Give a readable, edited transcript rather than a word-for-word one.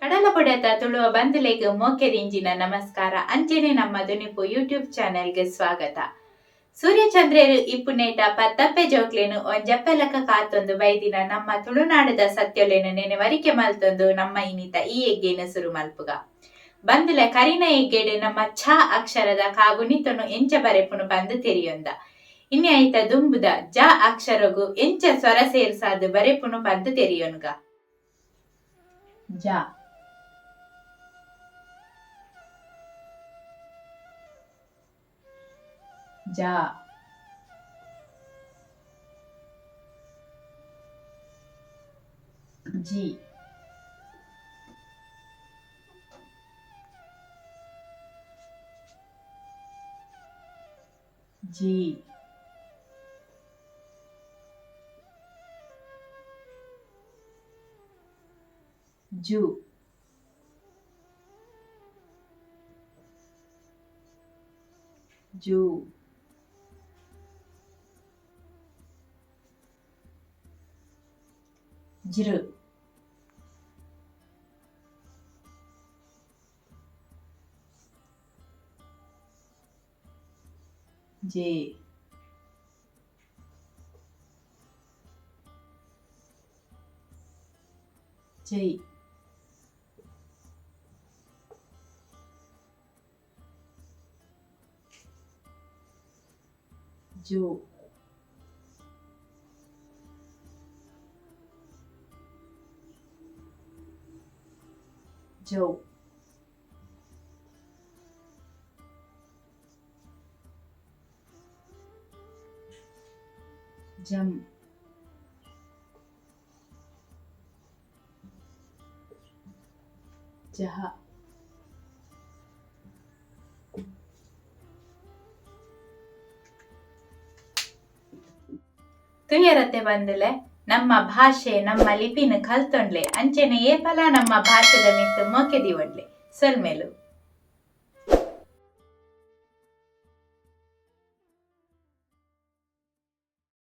ಕಡಲಪೊಡೆತ ತುಳುವ ಬಂಧುಲೆಗ್ ಮೋಕೆದಿಂಜಿನ ನಮಸ್ಕಾರ ಅಂಚೆನೆ ನಮ್ಮ ದುನಿಪು ಯೂಟ್ಯೂಬ್ ಚಾನೆಲ್ಗ್ ಸ್ವಾಗತ. ಸೂರ್ಯಚಂದ್ರೆರ್ ಇಪ್ಪುನೇಟ ಪತ್ತಪ್ಪೆ ಜೋಕ್ಲೆನ್ ಒಂಜಪ್ಪೆಲಕ ಕಾತೊಂದು ಬೈದಿನ ನಮ್ಮ ತುಳುನಾಡುದ ಸತ್ಯೊಲೆನ್ ನೆನೆವರಿಕೆ ಮಲ್ತೊಂದು ನಮ್ಮ ಇನಿತ ಈ ಎಗ್ಗೆನ್ ಸುರು ಮಲ್ಪುಗ. ಬಂಧುಲೆ ಕರಿನ ಎಗ್ಗೆಡ್ ನಮ್ಮ ಛ ಅಕ್ಷರದ ಕಾಗುಣಿತೊನು ಎಂಚ ಬರೆಪುನು ಪಂದ್ ತೆರಿಯೊಂದ. ಇನಿ ಐತ ದುಂಬುದ ಜ ಅಕ್ಷರೊಗು ಎಂಚ ಸ್ವರ ಸೇರ್ಸಾದ್ ಬರೆಪುನು ಪಂದ್ ತೆರಿಯೊನ್ಗ. ಜ ಜ ಜಿ G ಜು ಜು ಜ್ರು ಜೆ ಜೈ ಜೋ ಜೌ ಜಂ ಜಹ ತುಯರತೆ ಬಂದುಲೆ ನಮ್ಮ ಭಾಷೆ ನಮ್ಮ ಲಿಪಿನ ಕಲ್ತೊಂಡ್ಲೆ ಅಂಚೆನೆ ಏಪಲ ನಮ್ಮ ಭಾಷೆದ ಮಿತ್ತ್ ಮೋಕೆ ದೀವೊಂಡ್ಲೆ. ಸೊಲ್ಮೆಲು.